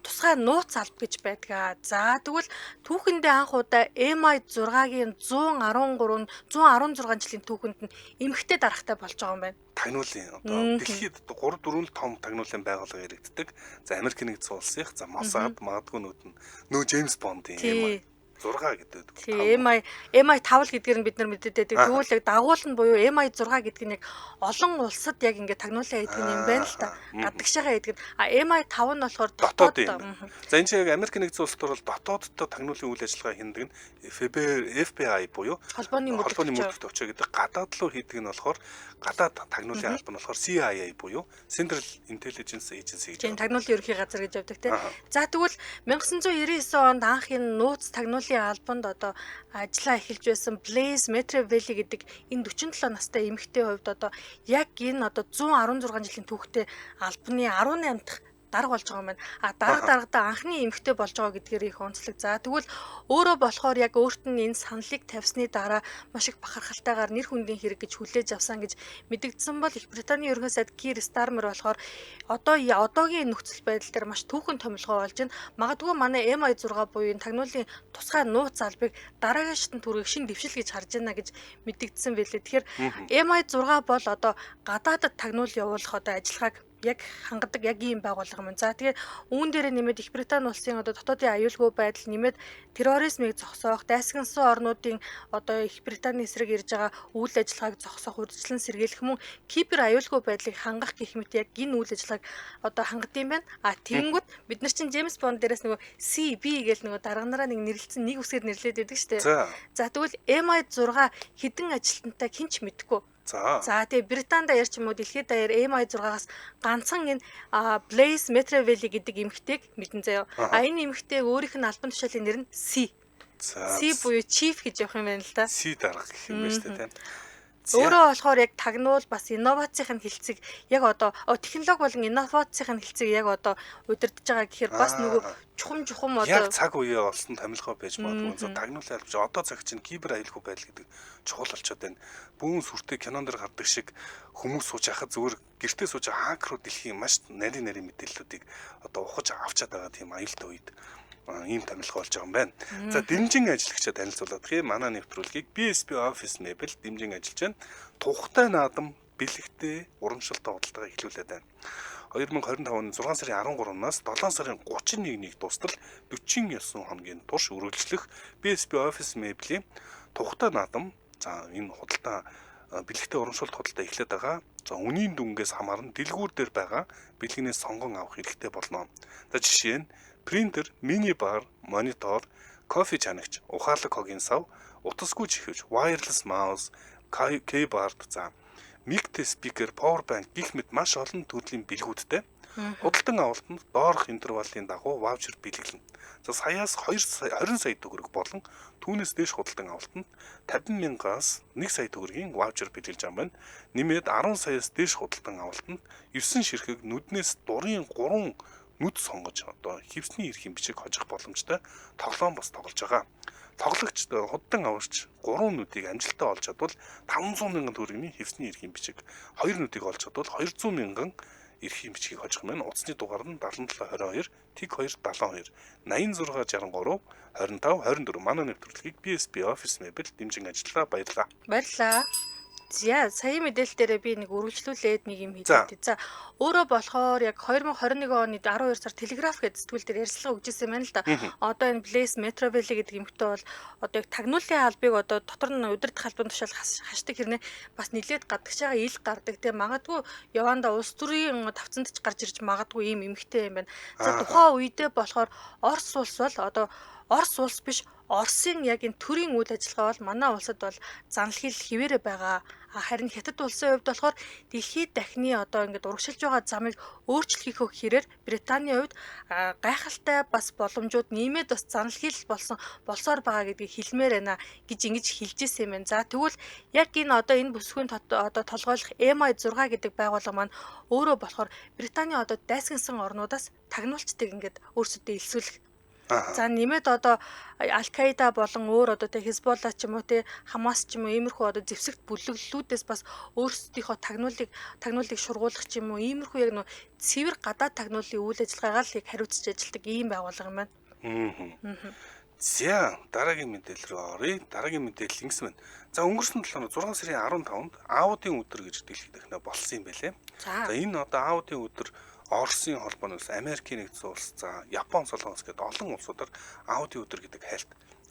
Speaker 2: тусгай нууц алба гэж байдаг. За тэгвэл түүхэндээ анх удаа MI6-гийн 113 116 жилийн түүхэнд нь эмэгтэй дарагтай болж байгаа юм байна.
Speaker 1: Тагнуулын одоо дэлхийд 3 4 том тагнуулын байгууллага яригддаг. За Америк нэгдсэн улсынх, за Моссад, магадгүй нүд нь нөө Джеймс Бондын MI 6 гэдэг.
Speaker 2: Тийм MI5 л гэдгээр нь бид нар мэддэг. Тэгвэл яг дагуул нь буюу MI6 гэдэг нь яг олон улсад яг ингээд тагнуулаа хийдэг юм байна л та. Гадагшаага хийдэг. А MI5 нь болохоор
Speaker 1: дотоод юм. За энэ чинь яг Америк нэгдсэн улсад бол дотооддоо тагнуулын үйл ажиллагаа хийдэг нь FBI буюу
Speaker 2: холбооны
Speaker 1: мөрдөх төвчөө гэдэг. Гадаад руу хийдэг нь болохоор гадаад тагнуулын алба нь болохоор CIA буюу Central Intelligence Agency гэж.
Speaker 2: Тийм тагнуулын ерөнхий газар гэж явдаг тийм. За тэгвэл 1999 онд анх энэ нууц тагнуулын тагнуулын албанд одоо ажиллаа эхэлж байсан Blaise Metreveli гэдэг энэ 47 настай эмэгтэй хувьд одоо яг энэ одоо 116 жилийн түүхтэй албаны 18 дахь дарга болж байгаа юм байна. А дарга даргадаа анхны эмэгтэй болж байгаа гэдгээр их онцлог. За тэгвэл өөрөө болохоор яг өөрт нь энэ саналыг тавьсны дараа маш их бахархалтайгаар нэр хүндийн хэрэг гэж хүлээж авсан гэж мэдэгдсэн бол Их Британий ерөнхий сайд Кир Стармер болохоор одоо одоогийн нөхцөл байдал дээр маш түүхэн томилгоо болж байна. Магадгүй манай MI6 буюу энэ тагнуулын тусгай нууц албыг дараагийн шатанд хүргэх шин дэвшил гэж харж байна гэж мэдэгдсэн байлээ. Тэгэхээр MI6 бол одоо гадаадад тагнуул явуулах одоо ажиллагааг яг хангадаг яг ийм байгууллага юм. За тэгээ үүн дээрээ нэмээд Их Британи улсын одоо дотоодын аюулгүй байдал нэмээд терроризмыг зогсоох, дайсагнасан орнуудын одоо Их Британий эсрэг ирж байгаа үйл ажиллагааг зогсоох, урьдчилан сэргийлэх мөн кибер аюулгүй байдлыг хангах гэх мэт яг энэ үйл ажиллагааг одоо хангадаг юм байна. А тэгэнгүүт бид нар чинь Джеймс Бонд дээрээс нөгөө CB гээл нөгөө дарга нараа нэг нэрлэлсэн нэг үсгээр нэрлээд байдаг шүү дээ. За тэгвэл MI6 хэдэн ажилтнтай хинч мэдэхгүй. За тэгээ Британи даяар ч юм уу дэлхийд даяар MI6-аас ганцхан энэ Blaise Metreveli гэдэг эмэгтэйг мэдэн заяа. А энэ эмэгтэйг өөрийнх нь албан тушаалын нэр нь C. C буюу Chief гэж явах юм байна л да.
Speaker 1: C дарга гэх юм байна шүү дээ, тийм.
Speaker 2: Өөрөө болохоор яг тагнуул бас инновацийн хэлцэг яг одоо технологи болон инновацийн хэлцэг яг одоо удирдах байгаа гэхээр бас нөгөө чухам чухам одоо
Speaker 1: яг цаг үеэ олсон томилгоо байж магадгүй. За тагнуулын албаж одоо цаг чинь кибер аюулгүй байдал гэдэг чухал болчиход байна. Бүүн сүртэй кинон дэр гардаг шиг хүмүүс сууж яхад зүгээр гэртээ сууж хакерууд дэлхийн маш нарийн нарийн мэдээллүүдийг одоо ухаж авчаад байгаа тийм аюултай үед ийм томилгоо болж байгаа юм байна. За дэмжин ажиллагчид танилцуулах юм. Манай нэвтрүүлгийг BSB Office Mebel дэмжин ажиллаж байна. Тухтай наадам бэлэгтэй урамшилтай худалдаагаа эхлүүлээд байна. 2025 оны 6 сарын 13-наас 7 сарын 31-ний дуустал 49 хоногийн турш үргэлжлэх BSB Office Mebel-ийн тухтай наадам за энэ худалдаа бэлэгтэй урамшуулт худалдаа эхлээд байгаа. За үнийн дүнгээс хамааран дэлгүүр дээр байгаа бэлгэнээс сонгон авах хэрэгтэй болно. За жишээ нь принтер, мини бар, монитор, кофе чанагч, ухаалаг хогийн сав, утасгүй чихвч, wireless mouse, keyboard, за миктэй спикер, power bank гэх мэт маш олон төрлийн бэлгүүдтэй. Худалдан авалтанд доорх интервалын дагуу ваучер бэлгэлнэ. За саяас 20 сая төгрөг болон түүнээс дээш худалдан авалтанд 50 мянгаас 1 сая төгрөгийн ваучер бэлгэлж байгаа юм байна. Нэмээд 10 саяас дээш худалдан авалтанд 9 ширхэг нүднээс дурын 3 нүд сонгож одоо хевсний эрхийн бичиг хожих боломжтой тоглоом бас тоглож байгаа. Тоглогч худалдан авагч 3 нүдийг амжилттай олж чадвал 500 мянган төгрөгийн хевсний эрхийн бичиг, 2 нүдийг олж чадвал 200 мянган эрхийн бичгийг хожих юм. Утасны дугаар нь 77 22 тэг 2 72 86 63 25 24. Манай нэвтрүүлгийг BSB Office Mebel дэмжин ажиллаа. Баярлалаа.
Speaker 2: Баярлалаа. За саяын мэдээлэл дээрээ би нэг үргэлжлүүлээд нэг юм хэлээд. За өөрөө болохоор яг 2021 оны 12 сар Телеграф гэдэг сэтгүүл дээр ярилцлага өгч ирсэн юм байна л да. Одоо энэ Blaise Metreveli гэдэг эмэгтэй бол одоо яг тагнуулын албыг одоо дотор нь удирдах албан тушаал хашдаг хэрнээ бас нилээд гадагшаага ил гардаг. Тэ магадгүй явандаа улс төрийн тавцанд ч гарч ирж магадгүй ийм эмэгтэй юм байна. За тухайн үедээ болохоор Орос улс бол одоо Орос улс биш Оросын яг энэ төрийн үйл ажиллагаа бол манай улсад бол занл хил хിവэрэ байгаа. Харин Хятад улсын хувьд болохоор дэлхийд дахны одоо ингээд урагшилж байгаа замыг өөрчлөх хэрээр Британий хувьд гайхалтай бас боломжууд нэмээд бас занл хил болсон болсоор байгаа гэдгийг хэлмээр байна гэж ингэж хэлж ирсэн юм байна. За тэгвэл яг энэ одоо энэ бүсгүйн одоо толгойлох MI6 гэдэг байгууллага маань өөрөө болохоор Британий одоо дайсагнасан орнуудаас тагнуулчдыг ингээд өөрсөдөө элсүүлэх. За нэмээд одоо Аль-Каида болон өөр одоо тэ Хезболла ч юм уу тэ Хамас ч юм уу иймэрхүү одоо зэвсэгт бүлэглэлүүдээс бас өөрсдийнхөө тагнуулыг шургуулах ч юм уу иймэрхүү яг нөө цэвэр гадаад тагнуулын үйл ажиллагаагаа л яг хариуцж ажилладаг ийм байгууллага юм байна.
Speaker 1: За дараагийн мэдээлэл рүү оръё. Дараагийн мэдээлэл ингэсэн байна. За өнгөрсөн 7 хоног 6 сарын 15-нд Аудын өдөр гэж дэлхийд дахиад болсон юм байлээ. За энэ одоо Аудын өдөр Оросын холбооноос Америкийн нэгдсэн улс, за Япон, Солонгос гэдэг олон улсуудаар Аудын өдөр гэдэг хайлт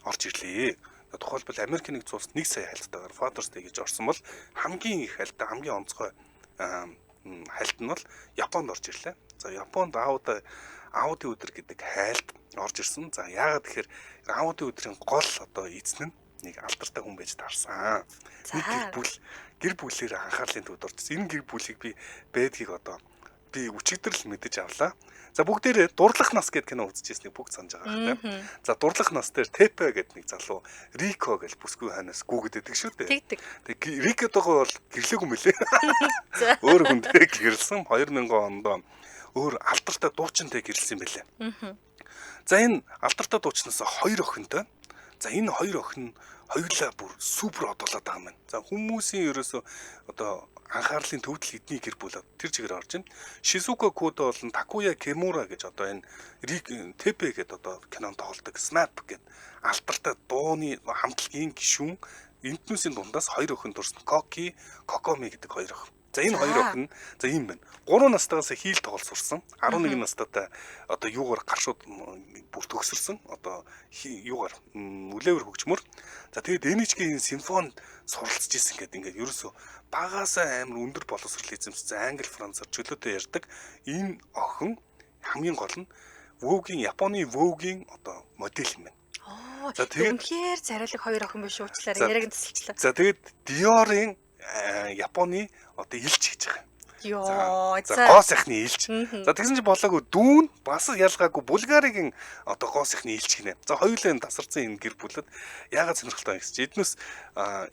Speaker 1: орж ирлээ. Тухайлбал Америкийн нэгдсэн улс 1 сая хайлттайгаар Father's Day гэж орсон бол хамгийн их хайлттай, хамгийн онцгой хайлт нь бол Японд орж ирлээ. За Японд Аудын өдөр гэдэг хайлт орж ирсэн. За яагаад гэхээр Аудын өдрийн гол одоо эзэн нь нэг алдартай хүн байж таарсан. Нэг гэр бүл гэр бүлээр анхаарлын төвд орж ирсэн. Энэ гэр бүлийг би бэдгийг одоо Би өчигдөр л мэдэж авлаа. За бүгдээрээ Дурлах нас гэдэг кино үзчихсэнийг бүгд санаж байгаа хэрэг. За Дурлах нас дээр Тэпе гэдэг нэг залуу Рико гэж бүсгүй ханаас гүгэд байдаг шүү дээ.
Speaker 2: Тэгдэг.
Speaker 1: Тэгээ Рикотойгоо бол гэрлээгүй юм лээ. Өөр хүнтэй гэрлсэн 2000 онд өөр алдартай дуучинтай гэрлсэн юм байлээ. За энэ алдартай дуучнаас хоёр охинтой. За энэ хоёр охин хоёулаа бүр супер одоолоод байгаа юм байна. За хүмүүсийн ерөөсөө одоо анхаарлын төвдөл эдний гэр бүл тэр чигээр орж байна. Шизука Кудо болон Такуя Кимура гэж одоо энэ Рик Тэпе гэдэг одоо кинонд тоглодог Snap гэдэг алдартай дууны хамтлагийн гишүүн энднүүсийн дундаас хоёр охин төрсөн. Коки, Кокоми гэдэг хоёр охин. За энэ хоёр охин за ийм байна. 3 настайгаас хийл тоглол сурсан. 11 настайдаа одоо юугаар гаршууд бүр төгсөрсөн. Одоо юугаар үлээвэр хөгжмөр. За тэгээд NHK-ийн симфонд суралцж исэн гэдэг ингээд ерөөсөө багасаа амар өндөр боловсрол эзэмшсэн англи, францаар чөлөөтэй ярьдаг энэ охин хамгийн гол нь Vogue-ийн Японы Vogue-ийн одоо модель юм байна.
Speaker 2: За тэгээд үнэхээр царайлаг хоёр охин биш уучлаарай яриаг нь тасалчлаа.
Speaker 1: За тэгээд Dior-ын Японы одоо илч хийж байгаа.
Speaker 2: Йоо.
Speaker 1: За гоо сайхны илч. За тэгсэн чинь болоогүй дүүн бас ялгаагүй Булгаригийн одоо гоо сайхны илч гинэ. За хоёулаа энэ тасарсан энэ гэр бүлэд яагаад сонирхолтой юм гэсэн чи эднээс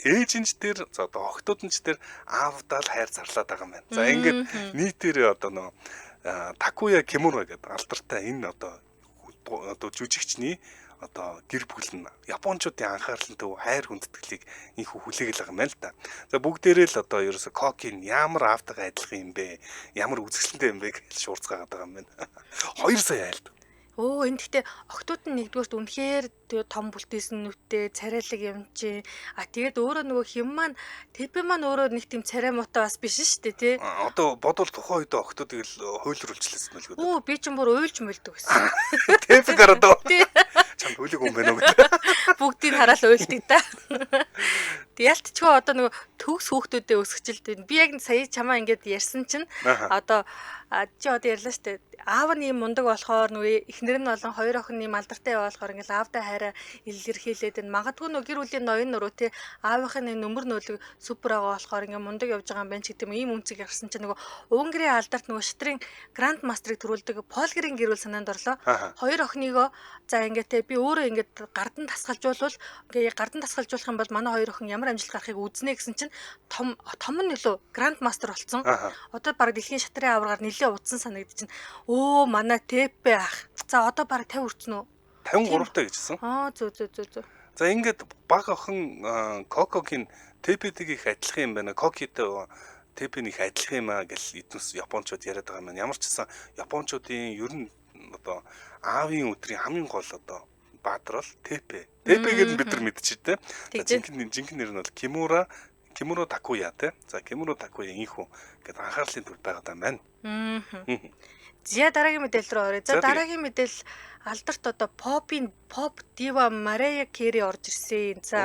Speaker 1: ээж нь ч тэр за одоо охтууд нь ч тэр аавдаа л хайр зарлаад байгаа юм байна. За ингээд нийтээрээ одоо нөө Такуя Кимура гэдэг алдартай энэ одоо жүжигчний одоо гэр бүл нь Япончуудын анхаарлын төв хайр хүндэтгэлийг инхүү хүлээгэл байгаа юм байна л да. За бүгдээрээ л одоо ерөөсө Кокин ямар аавтайгаа адилхан юм бэ? Ямар үзэсгэлэнтэй юм бэ гэж шуурцгаагаад байгаа юм байна. 2 сая айлд.
Speaker 2: Өө энэ гэхдээ охтууд нь нэгдүгээрт үнэхээр том бүлтээсэн нүдтэй царайлаг юм чи. А тэгээд өөрөө нөгөө хим маань Тэпе маань өөрөө нэг тийм царай муутай бас биш шүү дээ тий.
Speaker 1: Одоо бодвол тухайн үед охтуудыг л хуйлруулчихлаа мэлгүй.
Speaker 2: Өө би ч бүр уйлж мэлдэг гэсэн.
Speaker 1: Тэпе гараад чамд уйлаг юм байна уу гэдэг.
Speaker 2: Бүгдийг хараал уйлдаг та. Тэг ялтчгүй одоо нөгөө төгс хүүхдүүдээ өсгөжлт. Би яг сая чамаа ингээд ярьсан чинь одоо чи одоо ярьлаа штэ. Аав нь ийм мундаг болохоор нөгөө эхнэр нь болон хоёр охин ийм алдартай болохоор ингээд аавдаа хайраа илэрхийлээд байна. Магадгүй нөгөө гэр бүлийн ноён нуруу те аавынх нь нөмөр нөлөг супер байгаа болохоор ингээд мундаг явж байгаа юм байна ч гэдэг юм ийм үнцэг гарсан чинь нөгөө Унгарын алдарт нөгөө шатрын гранд мастрыг төрүүлдэг Полгерийн гэр бүл санаанд орлоо. Хоёр охиныгоо за ингээд те би өөрөө ингээд гардан тасгалжуулвал ингээд гардан тасгалжуулах юм бол манай хоёр охин ямар амжилт гарахыг үзнэ гэсэн чинь том том нь илүү гранд мастер болсон. Одоо баг дэлхийн шатрын аваргаар нэлээ удсан санагдчихэв. Өө манай Тэпе ах. За одоо баг 50 хүрсэн үү?
Speaker 1: 53 таа гэжсэн.
Speaker 2: Аа зөө зөө зөө зөө.
Speaker 1: За ингээд баг охин Кокогийн Тэпетэйг их адилхан юм байна. Кокитэй Тэпений их адилхан юм аа гэл эднээс японочууд яриад байгаа юм байна. Ямар ч гэсэн японочуудын ер нь одоо аавын өдрийн хамгийн гол одоо баатар бол Тэпе. Тэпе гэдэг бид нар мэдчихэ тэ. Жинхэнэ нэр нь бол Кимура Такуя тэ. За Кимура Такуя инхүү гэдэг анхаарлын төвд байгаа юм байна.
Speaker 2: За дараагийн мэдээлэл рүү оръё. За дараагийн мэдээлэл алдарт одоо поп дива Мария Кери орж ирсэн. За.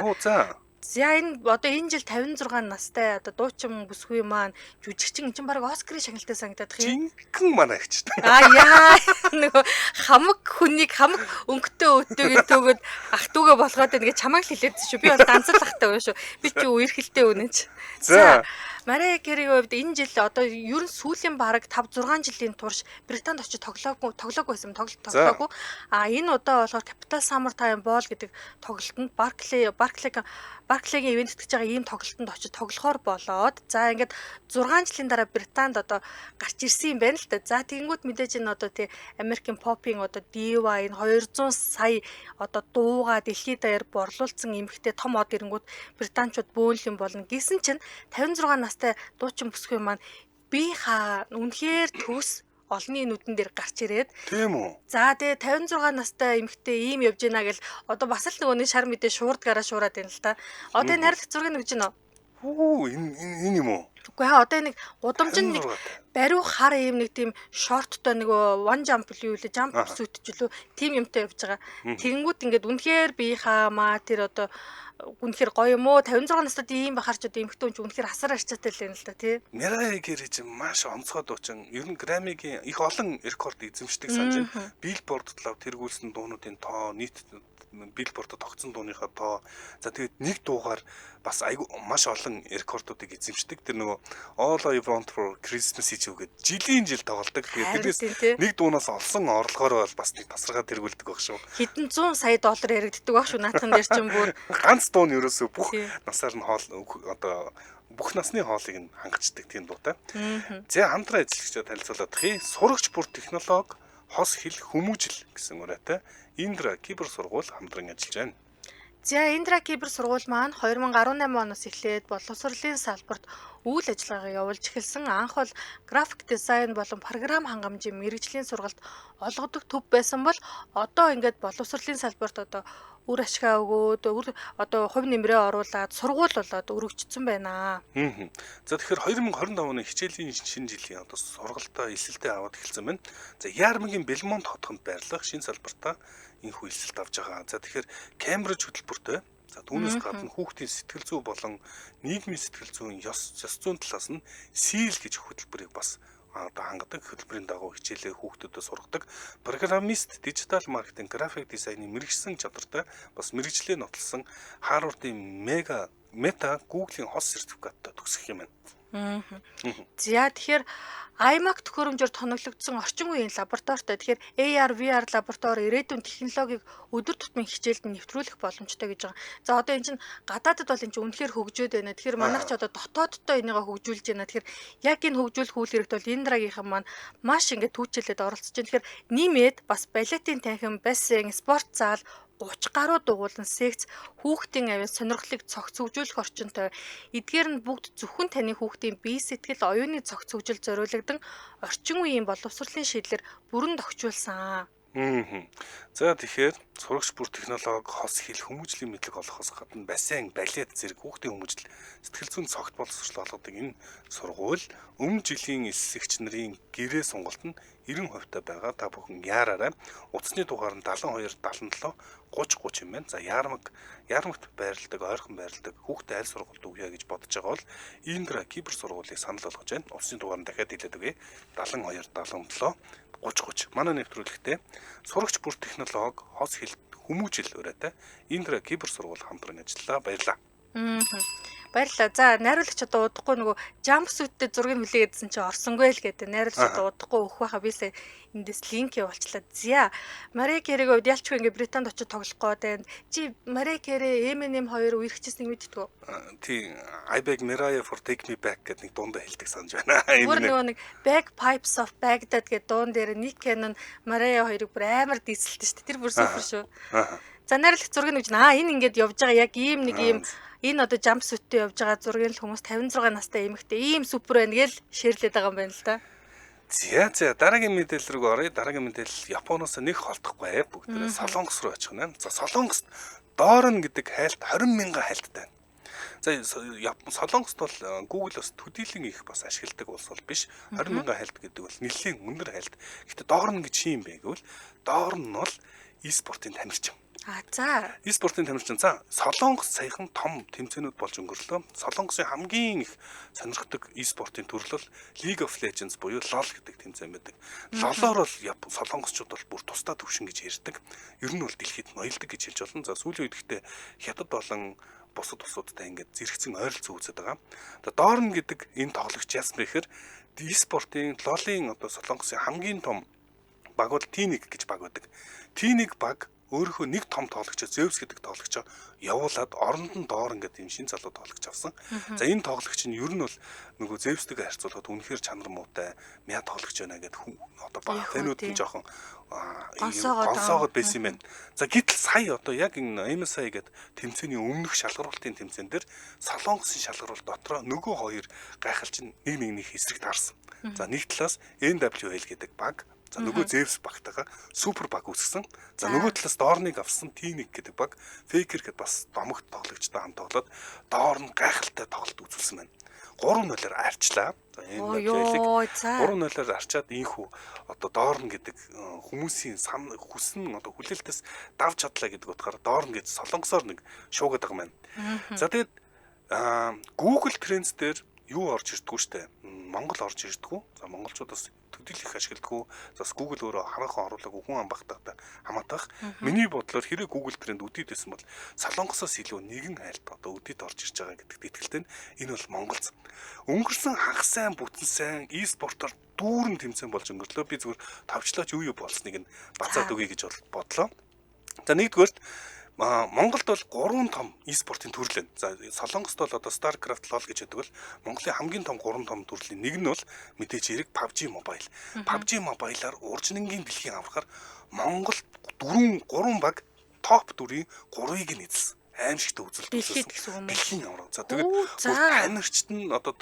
Speaker 2: За энэ одоо энэ жил 56 настай одоо дуучин бүсгүй маань жүжигчин чинь баг Оскарын шагналтай санагдаад их
Speaker 1: юм. Жинхэнэ манай эгч.
Speaker 2: Аа яа нөгөө хамаг хүнийг хамаг өнгөтэй өөтэйг төгөөд ах дүүгээ болгоод байна гэж чамайг л хэлээдсэн шүү. Би бол ганц л ахтай байна шүү. Би чи үерхэлтэй үнэн чи.
Speaker 1: За
Speaker 2: Мария Керигийн хувьд энэ жил одоо ер нь сүүлийн бараг 5 6 жилийн турш Британд очиж тоглоогүй байсан тоглоогүй. А энэ удаа болохоор Capital Summer Time Ball гэдэг тоглолтод Barclay-гийн ивент тэтгэж байгаа ийм тоглолтод очиж тоглохоор болоод за ингээд 6 жилийн дараа Британд одоо гарч ирсэн юм байна л да. За тэгэнгүүт мэдээж энэ одоо тий Америкийн попын одоо дива энэ 200 сая одоо дууга дэлхийд даяар борлуулсан эмэгтэй том од ирэнгүүт британчууд бөөнл юм болно гэсэн чинь 56 настай дуучин бүсгүй маань би хаа үнэхээр төгс олонний нүдэн дээр гарч ирээд
Speaker 1: тийм үү.
Speaker 2: За тэгээ 56 настай эмэгтэй ийм явж гинэ гэл одоо бас л нөгөө нэг шар мэдээ шуурдгаараа шуураад байна л та. Одоо энэ найрлах зургийг нүгж гинэ.
Speaker 1: Хүү энэ юм уу?
Speaker 2: Үгүй хаа одоо нэг гудамжинд нэг бариу хар ийм нэг тийм шорттой нөгөө one jump юу лээ jump suit ч үлээ тийм юмтай явж байгаа. Тэгэнгүүт ингээд үнэхээр би хаамаа тэр одоо Үнэхээр гоё юм уу? 56 настай ийм бахарч одоо эмэгтэй хүн чинь үнэхээр асар арчаатай л юм л да тий.
Speaker 1: Mariah Carey чинь маш онцгой дуучин. Ер нь Grammy-гийн их олон рекорд эзэмшдэг санаж байна. Billboard лав тэргүүлсэн дуунуудын тоо, нийт Billboard-д тогтсон дууныхаа тоо. За тэгээд нэг дуугаар бас айгу маш олон рекордуудыг эзэмшдэг. Тэр нөгөө All I Want for Christmas гэж үгээд жилийн жил тоглодог. Тэгээд тэрнээс нэг дуунаас олсон орлогоор бол бас нэг тасархай тэргүүлдэг байх шүү.
Speaker 2: Хэдэн зуун сая доллар яригддаг байх шүү наатан дээр чинь бүр.
Speaker 1: Ганц дуу нь ерөөсөө бүх насаар нь хоол одоо бүх насны хоолыг нь хангацдаг тийм дуутай. За хамтран ажиллагчдад танилцуулаад хий. Сурагч бүр технологи, хос хэл хүмүүжил гэсэн уриатай Индра кибер сургууль хамтран ажиллаж байна.
Speaker 2: За Индра кибер сургууль маань 2018 оноос эхлээд боловсролын салбарт үйл ажиллагаагаа явуулж эхэлсэн. Анх бол график дизайн болон програм хангамжийн мэргэжлийн сургалт олгодог төв байсан бол одоо ингээд боловсролын салбарт одоо үр ашгаа өгөөд одоо хувь нэмрээ оруулаад сургууль болоод өргөжсөн байна.
Speaker 1: За тэгэхээр 2025 оны хичээлийн шинэ жилийн одоо сургалтаа элсэлтээ аваад эхэлсэн байна. За Яармагийн Белмонт хотхонд байрлах шинэ салбартаа энэхүү элсэлт авч байгаа. За тэгэхээр Кембриж хөтөлбөртэй. За түүнээс гадна хүүхдийн сэтгэл зүй болон нийгмийн сэтгэл зүйн ёс зүйн талаас нь СИЛ гэж хөтөлбөрийг бас одоо хангадаг, хөтөлбөрийн дагуу хичээлээ хүүхдүүдэд сургадаг. Программист, дижитал маркетинг, график дизайны мэргэжсэн чадвартай бас мэргэжлээ нотлсон Харвардын Мега, Мета, Google-ийн хос сертификаттай төгсөх юм байна.
Speaker 2: За тэгэхээр iMac төхөөрөмжөөр тоноглогдсон орчин үеийн лабораторитой. Тэгэхээр AR, VR лаборатори ирээдүйн технологиг өдөр тутмын хичээлд нэвтрүүлэх боломжтой гэж байгаа. За одоо эн чинь гадаадд бол эн чинь үнэхээр хөгжөөд байна. Тэгэхээр манайх ч одоо дотооддоо энийгээ хөгжүүлж байна. Тэгэхээр яг энэ хөгжүүлэх үйл хэрэгт бол Индрагийнхан маань маш ингээд түүчэлээд оролцож байна. Тэгэхээр нэмээд бас балетын танхим, бассейн, спорт зал 30 гаруй дугуулan секц хүүхдийн авиас сонирхлыг цогц хөгжүүлэх орчинтой. Эдгээр нь бүгд зөвхөн таны хүүхдийн бие сэтгэл, оюуны цогц хөгжил зориулагдсан орчин үеийн боловсролын шийдлэр бүрэн тохижуулсан.
Speaker 1: За тэгэхээр сурагч бүр технологи, хос хэл, хүмүүжлийн мэдлэг олохоос гадна бассейн, балет зэрэг хүүхдийн хүмүүжил, сэтгэл зүйн цогт боловсрол олгодог энэ сургууль өмнө жилийн элсэгч нарын гэрээ сонголт нь 90% та байгаа. Та бүхэн яараарай. Утасны дугаар нь 72 77 30 30 юм байна. За Яармагт байрладаг, ойрхон байрладаг хүүхдээ аль сургуульд өгье гэж бодож байгаа бол Индра кибер сургуулийг санал болгож байна. Утасны дугаар нь дахиад хэлээд өгье. 72 77 30 30. Манай нэвтрүүлэгтээ сурагч бүр технологи, хос хэл, хүмүүжил уриатай Индра кибер сургууль хамтран ажиллалаа. Баярлалаа.
Speaker 2: Баярлалаа. За найруулагч одоо удахгүй нөгөө jumpsuit-тэй зургийг хүлээгээдсэн чи орсонгүй л гэдэг. Найруулагч одоо удахгүй өгөх байхаа би сая эндээс линк явуулчлаа. За Mariah Carey-г хувьд ялчгүй ингээ Британд очиж тоглох гээд байна. Чи Mariah Carey, Eminem хоёр үерхчихсэн мэддэг үү?
Speaker 1: Тийм. I beg Mariah for take me back гэдэг нэг дуундаа хэлдэг санаж байна.
Speaker 2: Бүр нөгөө нэг Bagpipes of Baghdad гэдэг дуун дээр Nick Cannon Mariah хоёрыг бүр амар дийсэлдэж шүү дээ. Тэр бүр супер шүү. За найруулагч зургийг нүж энэ ингээд явж байгаа яг ийм нэг ийм энэ одоо jumpsuit-тэй явж байгаа зургийн л хүмүүс 56 настай эмэгтэй ийм супер байна гэж шеэрлээд байгаа юм байна л да.
Speaker 1: За дараагийн мэдээлэл рүү оръё. Дараагийн мэдээлэл Японоос нэг холдохгүй бүгдээрээ Солонгос руу очих нэ. За Солонгост Дорн гэдэг хайлт 20 мянган хайлттай байна. За Солонгост бол Google бас төдийлөн их бас ашигладаг улс бол биш. 20 мянган хайлт гэдэг бол нэлээд өндөр хайлт. Гэхдээ Дорн гэж юм бэ гэвэл Дорн нь бол e-спортын тамирчин.
Speaker 2: За.
Speaker 1: E-спортын тамирчин. За Солонгос саяхан том тэмцээнүүд болж өнгөрлөө. Солонгосын хамгийн их сонирхдаг e-спортын төрөл бол League of Legends буюу LoL гэдэг тэмцээн байдаг. LoL-оор бол солонгосчууд бол бүр тусдаа төвшин гэж ярьдаг. Ер нь бол дэлхийд ноёлдог гэж хэлж болно. За сүүлийн үед гэхдээ Хятад болон бусад улсуудтай ингээд зэрэгцэн ойролцоо үүсэж байгаа. За Дорн гэдэг энэ тоглогч яасан бэ гэхээр e-спортын LoL-ын одоо Солонгосын хамгийн том баг бол T1 гэж баг байдаг. T1 баг өөрийнхөө нэг том тоглогчоо Zeus гэдэг тоглогчоо явуулаад оронд нь доор ингээд юм шин залуу тоглогч авсан. За энэ тоглогч нь ер нь бол нөгөө Zeus-тэйгээ харьцуулахад үнэхээр чанар муутай мя тоглогч байна гэдэг одоо баг фэнүүд нь жоохон гонсоогод байсан юм байна. За гэтэл сая одоо яг энэ MSI гэдэг тэмцээний өмнөх шалгаруултын тэмцээн дээр Солонгосын шалгаруулалт дотроо нөгөө хоёр гайхалч нэг нэгнийх эсрэг таарсан. За нэг талаас NWL гэдэг баг. За нөгөө Zeus багтайгаа супер баг үүсгэсэн. За нөгөө талаас Дорныг авсан T1 гэдэг баг Faker гэдэг бас домогт тоглогчтой хамт тоглоод Дорн гайхалтай тоглолт үзүүлсэн байна. 3-0-оор арчлаа. За энэ MJL-ийг 3-0-оор арчаад ийхүү одоо доорно гэдэг хүмүүсийн сан хүсэн одоо хүлээлтээс давж чадлаа гэдэг утгаараа доорно гэж солонгосоор нэг шуугаад байгаа юм байна. За тэгээд Google Trends дээр юу орж ирдгүү штэ. Монгол орж ирдгүү. За монголчууд бас төдийл их ашигладаггүй. За бас Google өөрөө харанхан оруулаагүй хүн ам багтаатай хамаатах. Миний бодлоор хэрэг Google Trend үдийд байсан бол Солонгосоос илүү нэгэн айлт одоо үдийд орж ирж байгаа гэдэгт итгэлтэй. Энэ бол Монголц. Өнгөрсөн хагас сайн бүтэн сайн e-спортоор дүүрэн тэмцээн болж өнгөрлөө. Би зүгээр тавчлаач юу юу болсныг нь бацаад өгье гэж бодлоо. За нэгдүгээрт Монголд бол 3 том e-спортын төрөл байна. За Солонгост бол одоо StarCraft LoL гэж байдаг бол Монголын хамгийн том 3 том төрлийн нэг нь бол мэдээж хэрэг PUBG Mobile. PUBG Mobile-аар уржнангийн дэлхийн аврахаар Монголд 4 3 баг топ 4-ийн 3-ыг нь эзэлсэн. Аимшигтай үзэлт
Speaker 2: үзүүлсэн.
Speaker 1: Дэлхийн авраг. За тэгээд тамирчид нь одоо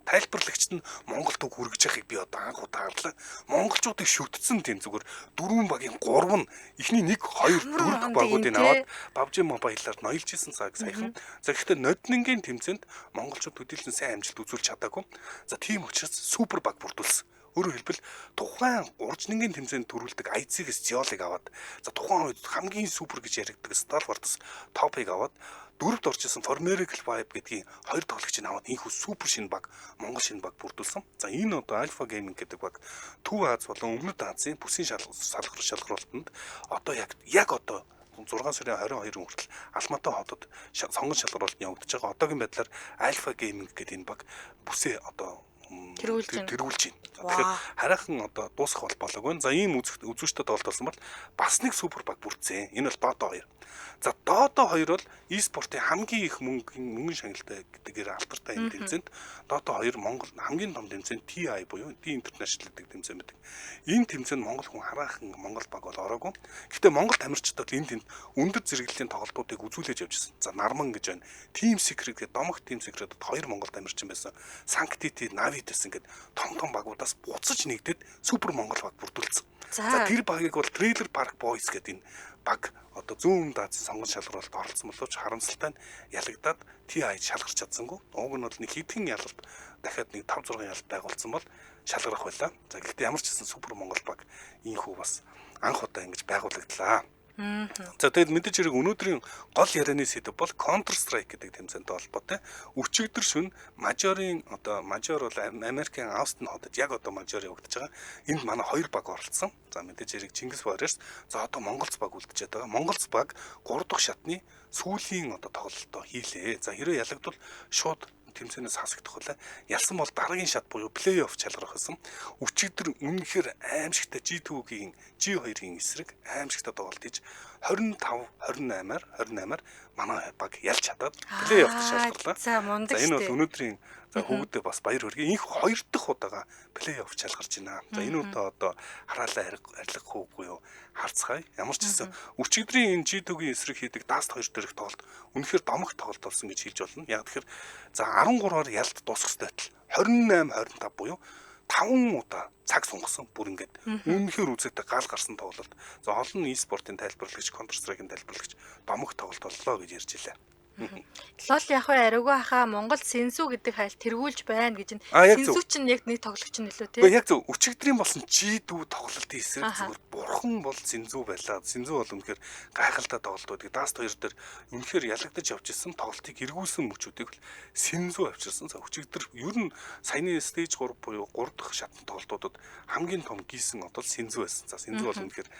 Speaker 1: тайлбарлагчид нь Монгол төг хүргэж яхахыг би одоо анх удаа харлаа. Монголчуудыг шүтцэн тийм зүгээр дөрвөн багийн 3 нь эхний 1 2 4 дахь багуудыг аваад PUBG Mobile-аар ноёлж исэн цаг саяхан. За гэхдээ ноднингийн тэмцээнд монголчууд төдийлөн сайн амжилт үзүүлж чадаагүй. За тийм учраас супер баг бүрдүүлсэн. Өөрөөр хэлбэл тухайн уржнангийн тэмцээнд төрүүлдэг IC-гээс Зиолыг аваад за тухайн үед хамгийн супер гэж яригддаг Stalwart-аас топыг аваад дөрөвд орж исэн Formerical Vibe гэдгийн хоёр тоглогчийг аваад ийхүү супер шинэ баг Монгол шинэ баг бүрдүүлсэн. За энэ одоо Alpha Gaming гэдэг баг Төв Аз болон Өмнөд Азийн бүсийн шалгаруултанд одоо яг одоо 6 сарын 22 хүртэл Алматы хотод сонгон шалгаруулалт явагдаж байгаа. Одоогийн байдлаар Alpha Gaming гэдэг энэ баг бүсээ одоо тэргүүлж байна. Тэгэхээр хараахан одоо дуусах бол болоогүй. За ийм үзүүштэй тоглолт болсон бол бас нэг супер баг бүрдсэн. Энэ бол Dota 2. За Dota 2 бол e-спортын хамгийн их мөнгөн шагналтай гэдгээр алдартай энэ тэмцээнд Dota 2 Монгол хамгийн том тэмцээн TI буюу T International гэдэг тэмцээн байдаг. Энэ тэмцээнд Монгол хүн хараахан Монгол баг бол ороогүй. Гэхдээ Монгол тамирчид бол энэ тэнд өндөр зэрэглэлийн тоглолтуудыг үзүүлэж явж байсан. За Нарман гэж байна. Team Secret гэдэг домогт Team Secret-д хоёр Монгол тамирчин байсан. Sanctity, Navi гэсэн ингээд том том багуудаас буцаж нэгдээд супер Монгол баг бүрдүүлсэн. За тэр багийг бол Trailer Park Boys гэдэг энэ баг одоо зүүн өмнөд Азийн сонгон шалгаруулалт оролцсон боловч харамсалтай нь ялагдаад TI шалгарч чадсангүй. Уг нь бол нэг хэдхэн ялалт дахиад нэг 5 6 ялалт байгуулсан бол шалгарах байлаа. За гэхдээ ямар ч гэсэн супер Монгол баг ийхүү бас анх удаа ингэж байгуулагдлаа. За тэгэд мэдээж хэрэг өнөөдрийн гол ярианы сэдэв бол Counter Strike гэдэг тэмцээнтэй холбоотой. Өчигдөр шөнө Major-ын одоо Major бол Америкийн Austin хотод яг одоо Major явагдаж байгаа. Энд манай хоёр баг оролцсон. За мэдээж хэрэг Чингис Warriors, за одоо Монголц баг үлдчихэд байгаа. Монголц баг 3 дахь шатны сүүлийн одоо тоглолтоо хийлээ. За хэрвээ ялагдвал шууд тэмцээнээс хасагдах байлаа. Ялсан бол дараагийн шат буюу плей-офф шалгарах гэсэн. Өчигдөр үнэхээр аимшигтай G2-гийн G2-гийн эсрэг аимшигтай тоглолт хийж 25 28-аар 28-аар манай баг ялж чадаад плей-офф шалгарлаа.
Speaker 2: За мундаг.
Speaker 1: За энэ бол өнөөдрийн за хүүгүүдээ бас баяр хүргэе. Инх хоёр дахь удаага плей-офф шалгарч байна. За энэ удаа одоо хараалаа арилгах уугүй юу харцгаая. Ямар ч гэсэн өчигдрийн энэ G2-гийн эсрэг хийдэг Dust 2 дээрх тоглолт үнэхээр домогт тоглолт болсон гэж хэлж болно. Яг тэгэхээр за 13-аар ялт дуусах ёстой байтал 28 25 буюу 5 удаа цаг сунгасан. Бүр ингээд үнэхээр үзэгтэй гал гарсан тоглолт. За олон e-спортын тайлбарлагч, Counter Strike-ын тайлбарлагч домогт тоглолт боллоо гэж ярьж илээ.
Speaker 2: LOL яг вэ ариугүй хаа Монгол Сэнсүү гэдэг хайл тэргүүлж байна гэж нь. Сэнсүү чинь яг нэг тоглогч нь илүү тий.
Speaker 1: Үгүй яг зөв. Өчигдрийн болсон G2 тоглолтын эсрэг зүгээр бурхан бол Сэнзүү байлаа. Сэнзүү бол үнэхээр гайхалтай тоглолт байдаг. Dust 2 дээр үнэхээр ялагдаж явж исэн тоглолтыг эргүүлсэн мөчүүдийг бол Сэнзүү авчирсан. За өчигдөр ер нь саяны stage 3 буюу 3 дахь шатны тоглолтуудад хамгийн том гисэн одоо Сэнзүү байсан. За Сэнзүү бол үнэхээр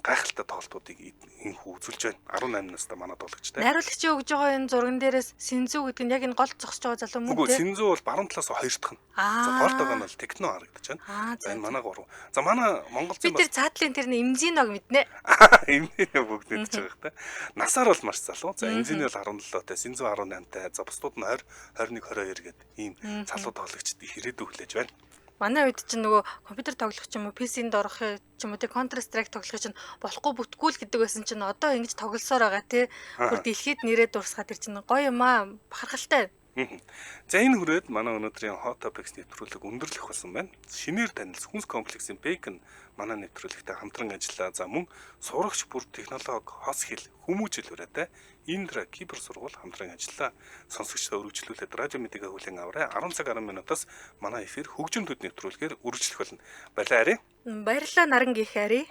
Speaker 1: гайхалтай тоглолтуудыг инхүү үзүүлж байна. 18 настай манай тоглогчтой.
Speaker 2: Найруулагчийн өгж байгаа энэ зурган дээрээс Сэнзүү гэдэг нь яг энэ гол зогсож байгаа залуу мөн
Speaker 1: үү? Үгүй, Сэнзүү бол баруун талаас хоёр дахь нь. За гол байгаа нь бол Техно харагдаж байна. За энэ манай гурав. За манай Монголын
Speaker 2: би тэр цаатлын тэр нь Эмзиног мэднэ.
Speaker 1: Эмзиног бүгд мэдж байгаа хэрэг та. Насаар бол маш залуу. За Эмзиний бол 17-тай, Сэнзүү 18-тай. За бусдууд нь 20, 21, 22 гэдэг ийм залуу тоглогчид их ирээдүй хүлээж байна.
Speaker 2: Манай үед чинь нөгөө компьютер тоглох ч юм уу, PC-нд орох ч юм уу, тий Counter Strike тоглох чинь болохгүй бүтггүй л гэдэг байсан чинь одоо ингэж тоглосоор байгаа тий. Бүр дэлхийд нэрээ дурсгаа тэр чинь гоё юм аа, бахархалтай.
Speaker 1: За, энэ хүрээд манай өнөөдрийн Hot Topics нэвтрүүлэг өндөрлөх болсон байна. Шинээр танилс хүнс комплексийн Bacon манай нэвтрүүлэгтэй хамтран ажиллаа. За, мөн сурагч бүр технологи, хос хэл, хүмүүжил хүрээтэй Индра кибер сургууль хамтран ажиллаа. Сонсогчдоо өргөжлүүлээд радио мэдээг хүлээн аваарай. 10 цаг 10 минутаас манай эфир хөгжим төд нэвтрүүлгээр үргэлжлэх болно. Баярлалаа, Ари.
Speaker 2: Баярлалаа, Наран гих Ари.